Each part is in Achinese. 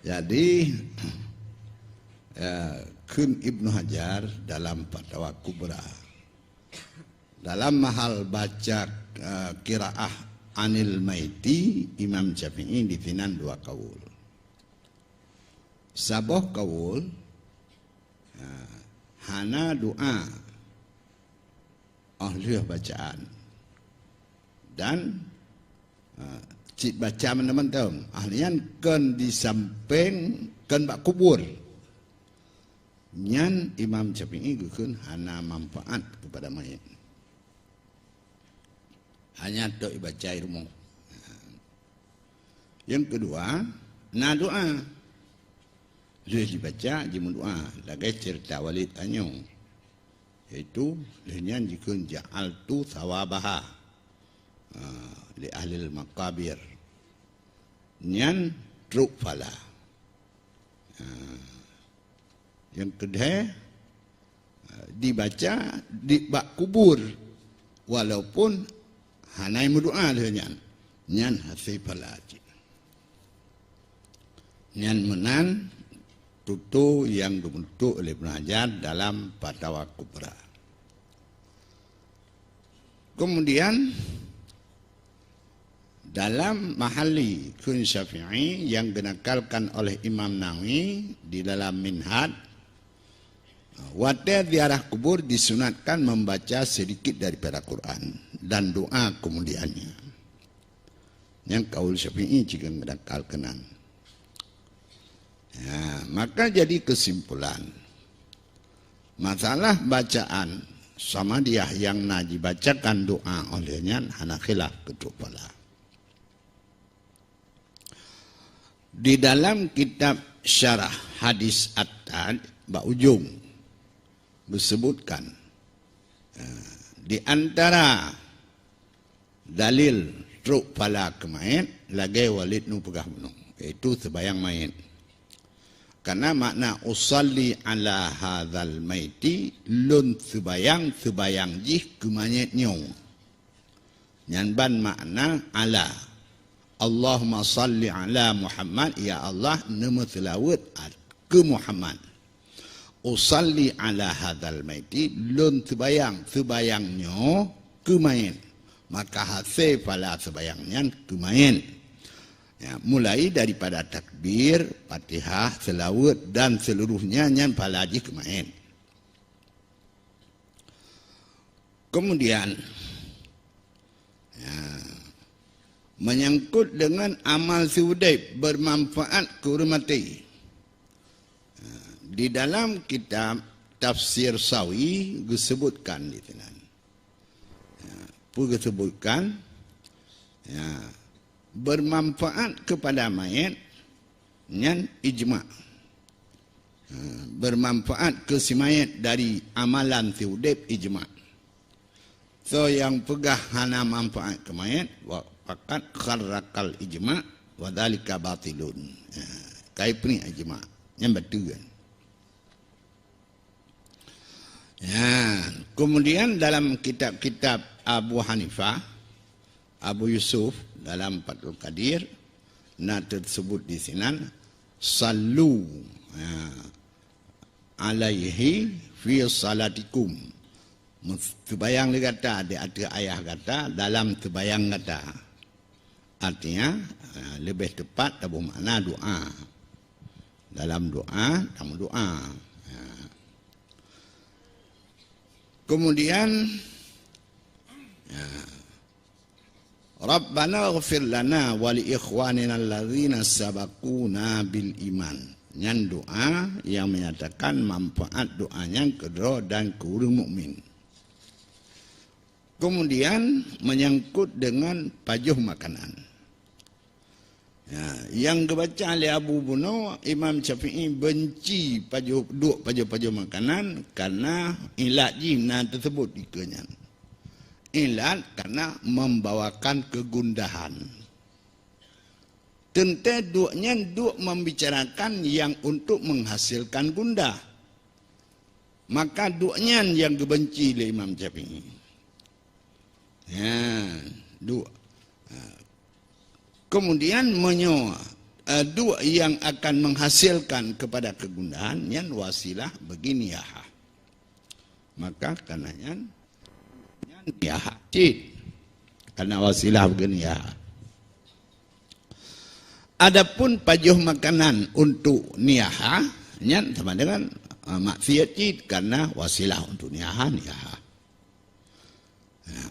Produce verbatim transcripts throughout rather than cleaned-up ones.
Jadi, eh, kheun Ibnu Hajar dalam Fatawa Kubra, dalam mahal baca, eh, qiraah anil maiti, Imam Syafi'i disinan dua kaul. Saboh kaul, eh, hana doa óh lheueh bacaan. Dan, eh, cit baca mantong-mantong. Ah, nyan kon disampéng, kon bak kubur. Nyan Imam Syafi'i geukheun hana manfaat keupada mayét. Hanya tok ibaca i rumoh. Nyang keudua, na doa. Lheueh jibaca, jimeudoa. Lagée ceurita Walid tanyoe. Yaitu, lheueh nyan jikheun ja'altu thawabaha, ah, li ahlil maqabir. Nyan trok phala. Ah, nyang keudeh, ah, dibaca di bak kubur, walaupun hana meudoa lheueh nyan. Nyan hasé phala cit. Nyan meunan tutoe nyang geumeututoe oleh Ibnu Hajar dalam Fatawa Kubra. Kemudian, dalam Mahalli kheun Syafi'i nyang geunakalkan oleh Imam Nawawi di dalam Minhaj, watée ziarah kubur disunatkan membaca sedikit daripada Quran dan doa kemudiannya. Nyang kaul Syafi'i jikheun geunakalkan nyan. Ya, maka jadi kesimpulan, masalah bacaan Samadiyah nyang na jibacakan doa óh lheueh nyan hana khilaf keu trok phala. Di dalam kitab Syarah Hadis At-Taj bak ujong geusebutkan, eh, di antara dalil trok phala keu mayét, lagée Walid nyoe peugah bunoe, yaitu seubayang mayét. Karena makna usalli ala hadzal maiti, lôn seubayang, seubayang jih keu mayét nyoe. Nyan ban makna ala. Allahumma salli ala Muhammad, ya Allah, neumeuseulaweuet keu Muhammad. Usalli ala hadzal maiti, lôn seubayang, seubayang nyoe keu mayét. Maka hasé phala seubayang nyan keu mayét. Ya, mulai daripada takbir, Fatihah, seulaweuet dan seluruhnya nyan phala jih keu mayét. Kemudian, ya, menyangkut dengan amal siudeb bermanfaat keu ureuëng maté. Ya, di dalam kitab Tafsir Sawi geusebutkan di sinan. Ya, peue geusebutkan? Ya, bermanfaat kepada mayét nyan ijma. Ha, bermanfaat keu si mayét dari amalan si udeb ijma. Soe nyang peugah hana manfaat keu mayét, wa faqad kharraqal ijma, wa dzalika batilun. Ha, kai peunih ijma. Nyan bateue. Ya, kemudian dalam kitab-kitab Abu Hanifah, Abu Yusuf dalam Fathul Qadir, na teusebut di sinan, "Sallu, ya, alaihi fi salatikum." Seubayang lé gata di ateueh ayah gata dalam seubayang gata. Artinya, ha, leubeh teupat taboh makna doa. Dalam doa, tameudoa. Ha. Kemudian, ha, "Rabbana ighfir lana wa li ikhwanina alladzina sabaquna bil iman." Nyan doa nyang menyatakan manfaat doa nyan keu droe dan keu ureuëng mukmin. Kemudian, menyangkut dengan pajoh makanan. Ya, nyang geubaca lé Abu bunoe, Imam Syafi'i benci pajoh, duek pajoh-pajoh makanan karena ilat jih na teusebut dikeue nyan. Ilat karena membawakan kegundahan. Teuntée duek nyan duek membicarakan nyang untuk menghasilkan gundah. Maka duek nyan nyang geubenci lé Imam Syafi'i. Ya, duek. Ha. Kemudian meunyoe eh, duek nyang akan menghasilkan kepada kegundahan, nyan wasilah bagi niyaha. Maka karena nyan, nyan niyaha cit. Karena wasilah bagi niyaha. Adapun pajoh makanan untuk niyaha, nyan sama dengan, eh, maksiat cit, karena wasilah untuk niyaha, niyaha.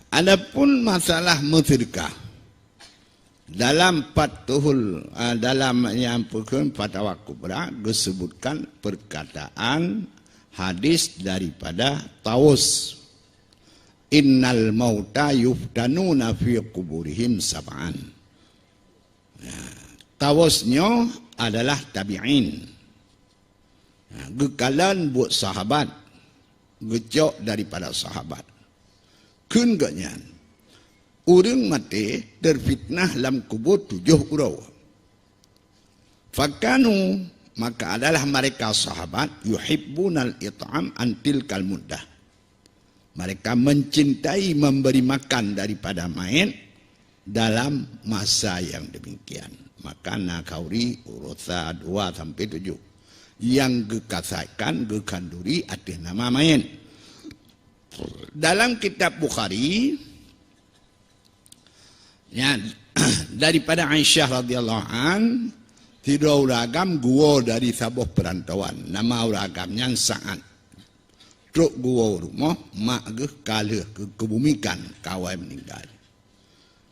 Adapun masalah meuseudekah, dalam Fathul, ah, dalam nyang peukheun Fatawa Kubra geusebutkan perkataan hadis daripada Tawus, "Innal mauta yuftanuna fi quburihim sab'an." Ya, Tawus nyoe adalah tabi'in. Ha, geukalon buet sahabat, geucok daripada sahabat. Kheun geuhnyan, ureuëng maté teufitnah lam kubur tujoh uroe. Fakanu, maka adalah mereka sahabat, yuhibbunal it'am an tilkal muddah. Mereka mencintai memberi makan daripada mayat dalam masa yang demikian. Maka na khanduri uroe sa, dua sampai tujoh. Nyang geukasaikan, geukhanduri ateueh nama mayat. Dalam kitab Bukhari, ya, daripada Aisyah radhiyallahu an, sidroe ureuëng agam geuwoe dari saboh peurantauan. Nama ureuëng agam nyan Sa'ad. Trok geuwoe rumoh, mak geuh ka lheueh geu-, geubumikan, ka awai meuninggai.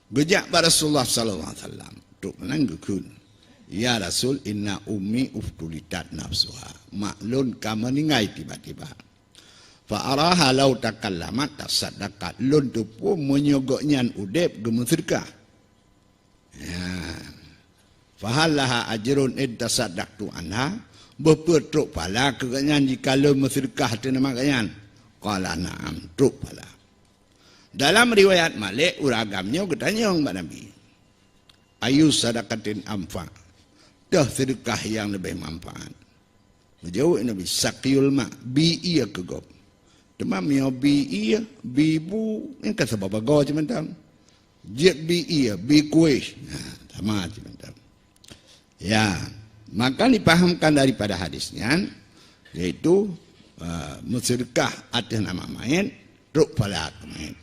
Geujak bak Rasulullah sallallahu alaihi wasallam. Trok meunan geukheun, "Ya Rasul, inna ummi uftulitat nafsuha." Mak lôn ka meuninggai tiba-tiba. "Fa araha law takallamat tasaddaqat." Lôn teupeu meunyoe gobnyan udeb geumeuseudekah. Ya. "Fahal laha ajrun in tasaddaqtu anha?" Beupeue trok pahala keu gobnyan jika lôn meuseudeukah ateueh nama gobnyan? Qala, "Na'am, trok pahala." Dalam riwayat Malik, ureuëng agam nyoe geutanyong bak Nabi, "Ayu sadaqatin anfa?" Toh seudeukah nyang leubeh manfaat? Geujaweueb Nabi, "Saqyul ma, bi ié keu gob." Teuma meunyoe bi ié, bi bu, nyan ka saban bagoe cit mantong. Jeuet bi ié, bi kueh. Nah, sama cit mantong. Ya, maka dipahamkan daripada hadis nyan, yaitu, eh, meuseudeukah ateueh nama mayat, trok pahala keu mayat.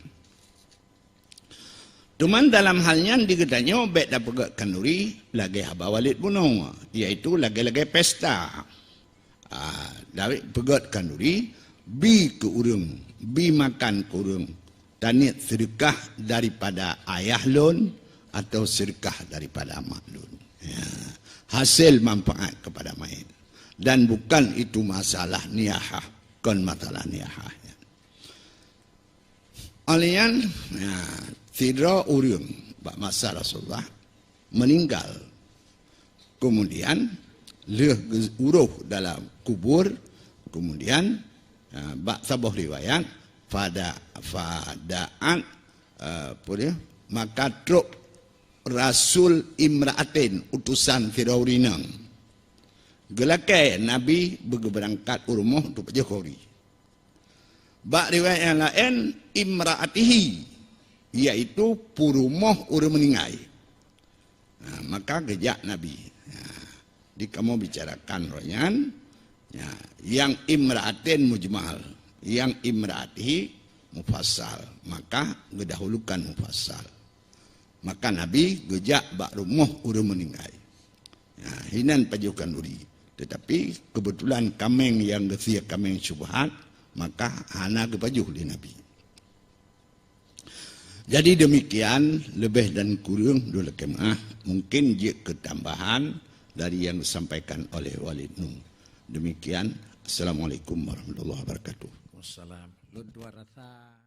Teuma dalam hal nyan di geutanyoe bék tapeugét khanduri lagée haba Walid bunoe, yaitu lagée-lagée pesta. Ah, Daud peugét khanduri, bi keu ureuëng, bi makan keu ureuëng, taniet seudeukah daripada ayah lôn atau seudeukah daripada mak lôn. Ya, hasil manfaat kepada mayat. Dan bukan itu masalah niyahah, kon masalah niyahah. Óh lheueh nyan, ya, sidroe ureuëng bak masa Rasulullah meuninggal. Kemudian, lheueh geu-, uroh dalam kubur, kemudian, ya, bak saboh riwayat, fada-, fada'at, eh, apa dia, maka trok Rasul Imra'atin, utusan sidroe ureuëng inong. Geulakée Nabi beugeubeurangkat u rumoh untuk pajoh khanduri. Bak riwayat nyang laén, imra'atihi, yaitu peurumoh ureuëng meuninggai. Nah, maka geujak Nabi. Nah, di kamoe bicarakan roh nyan, ya, nyang imra'atin mujmal, nyang imra'atihi mufassal, maka geudahulukan mufassal. Maka Nabi geujak bak rumoh ureuëng meuninggai. Ya, hinan pajoh khanduri. Tetapi kebetulan kaméng nyang geusie kaméng syubhat, maka hana geupajoh lé Nabi. Jadi demikian, leubeh dan kureueng dua lakée meuah, mungkin jeuet keu tambahan dari nyang disampaikan oleh Walid Nu. Demikian, Assalamualaikum warahmatullahi wabarakatuh. Wassalam. Lôn tuan rasa